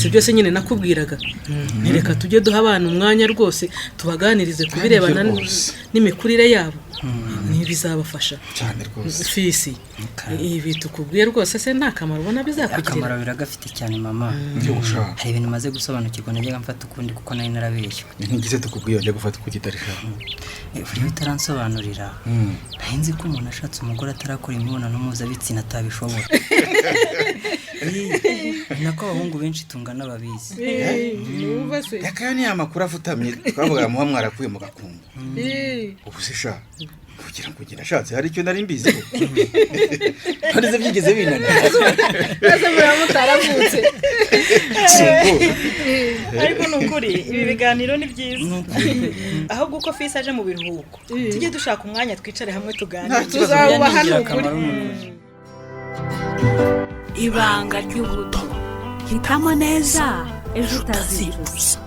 Si byose nyine nakubwiraga? Ntireka tujye duha abana umwanya rwose, tubaganirize ku birebana Nibyo rwose. n'imikurire yabo, ntibizabafasha? Cyane rwose. Fisi, ibi tukubwiye rwose se nta kamaro ubona bizakugirira? Akamaro biragafite cyane, mama. Nibyo gushaka. Hari ibintu maze gusobanukirwa najyaga mfata ukundi, kuko nari narabeshywe. Ni nk'igize tukubwiye wajya gufata uko kitari sha? Buriya utaransobanurira, nari nzi ko umuntu ashatse umugore atarakora imibonano mpuzabitsina atabishobora. Ni nako abahungu benshi tungana babizi. Wumva se? Reka, yo ni amakuru afutamye twavuga muba mwarakuye mu gakungu. Ubu se sha, kugira ngo ugende ashatse hari icyo nari mbiziho? None se byigeze binanira? Maze muraba mutaravutse. Si ubwo. Ariko ni ukuri ibi biganiro ni byiza. Ahubwo uko Fisi aje mu biruhuko, tujye dushaka umwanya twicare hamwe tuganire. Nta kibazo. Tuzawubaha ni ukuri. Ingirakamaro ni ukuri. Ibanga ry'ubuto: hitamo neza, ejo utazicuza.